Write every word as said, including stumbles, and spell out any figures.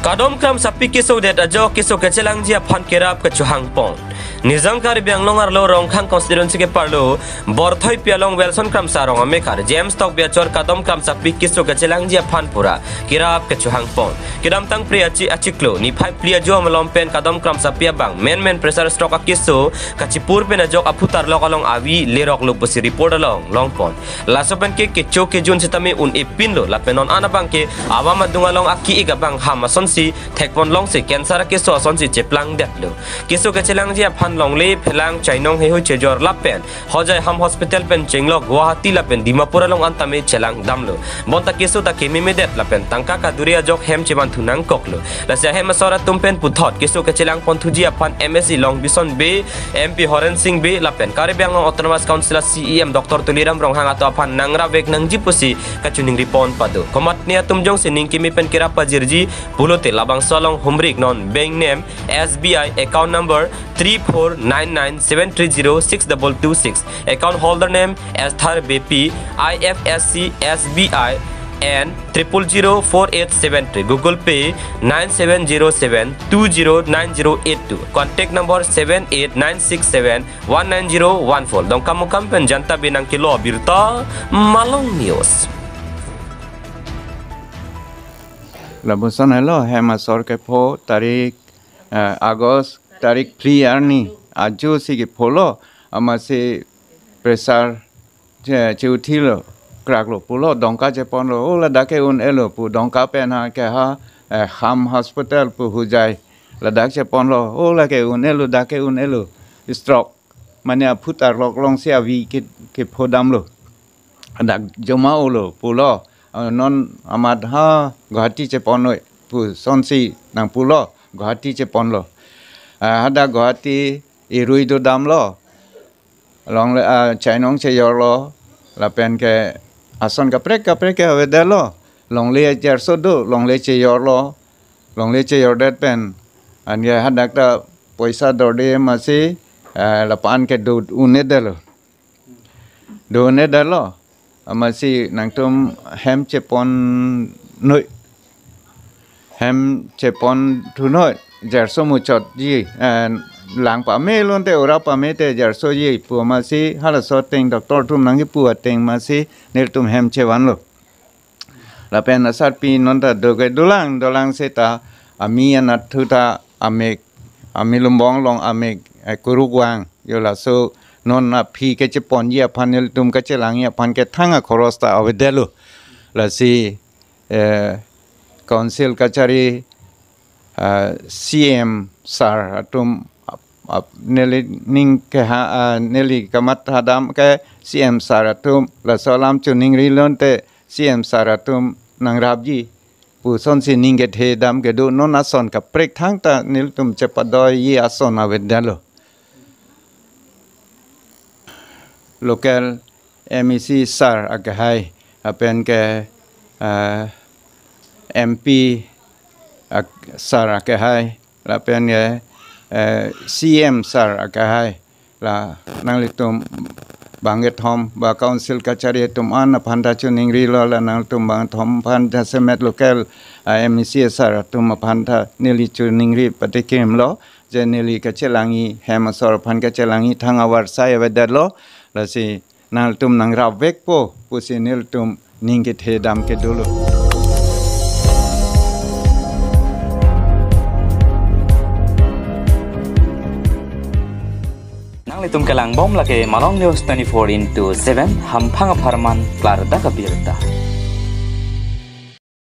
Kadom Kramsapi keso det ajok keso kechelangji aphan kerap kechohangpon. Nijang Karbi Anglong arlo Rongkhang constituency keparlo Borthoipi along Wilson Kramsa rong amekar James Tokbi achor Kadom Kramsapi keso kechelangji aphan pura kerap kechohangpon. Kedamtang Phre achi achiklo niphai phli ajo amalom pen Kadom Kramsapi abang menmen pressure stroke akeso kachipur pen ajok aphu tarlok along avi leroklo pusi report along longpon. Laso pen ke kecho kejun sitame un-epinlo lapen non an abang ke avam adung along aki-ik abang ham asonsi thekpon longsi cancer akeso asonsi cheplangdetlo. Keso kechelangji aphan longle phelang chainong heihui chejor lapen Hojai Ham Hospital pen chenglok Guwahati lapen Dimapur along an tame chelangdamlo. Bonta keso ta kememedet lapen tangka kaduri ajok hem chevanthu nangkoklo. Lasi ahem asor atum pen puthot keso kechelangponthuji aphan M A C Longbison Bey, M P Horen Sing Bey lapen Karbi Anglong Autonomous Council a C E M Doctor Tuliram Ronghang atum aphan nangrapvek nangji pusi kachiningri pon pado. Komatne atum jongsi ning keme pen kerap pajirji pulote labangso along humrik non bank name S B I, account number three four nine nine seven three zero six double two six, account holder name Esther Beypi, I F S C S B I N triple zero four eight seven three, Google Pay nine seven zero seven two zero nine zero eight two, contact number seven eight nine six seven one nine zero one four. Dongkamukam pen Janta Bey nangkelo abirta, Malong News. Lapuson helo, hem asor kepho tarik, eh, August tarik phli arni ajo si kepholo, amatsi pressure che, cheuthilo, kraklo pulo, Dongka cheponlo, o ladak ke un-elo pu, Dongka pen ha ke ha, eh, Ham Hospital pu Hojai, ladak cheponlo, o lake un-elo, dak ke un-elo, stroke, mane aphu tarlok alongsi avi ke, kephodamlo. Dak joma olo pulo, eh, non amat ha Guwahati cheponnoi pusonsi nangpulo, Guwahati cheponlo. Ah, hadak Guwahati irui dodamlo. Longle, ah, chainong chejorlo, lapen ke ason kaprek kaprek ke avedetlo. Longle jarso do, longle chejorlo, longle chejordet pen. Anke hadak ta poisa dorde amatsi, eh, lapu-an ke do un-edetlo. Do un-edetlo. Amatsi nangtum hem cheponnoi. Hem cheponthunoi. Jarso muchotji, eh, lang pame lote, ora pame te jarsoji pu amatsi halaso ateng doctor atum nangkipu ateng amatsi nelitum hem chevanlo. Lapen asarpi non ta do ke dolang, dolang seta ami anatthu ta amek, ami lumbong along amek, eh, kuruk vang, jo laso non aphi kecheponji aphan nelitum kachelangji aphan ke thang akhoros ta avedetlo. Lasi, eh, council kachari, ah, C M sir atum ap-, ap-, neli ning keha, ah, neli kamatha dam ke C M sir atum laso alam chiningri lote C M sir atum nangrapji pusonsi ning kethe dam kedo, non ason kaprek thangta nelitum chepadoiji ason avedetlo. Local M A C sir akehai, lapen ke, ah, M P ak-, sir akehai, lapen ke, eh, C M sir akehai, la nanglitum bangkethom ba council kachari atum an aphan ta chiningrilo, la nangtum bangkethom aphan jasemet local, ah, M A C sir atum aphan ta neli chiningri patikimlo, je neli kachelangji hem asor aphan kachelangji thang avarsai avedetlo, lasi nangtum nangrapvekpo pusi nelitum ning kethe dam kedolo. Nanglitum kelangbom lake Malong News twenty-four into seven, hamphang apharman klardak abirta.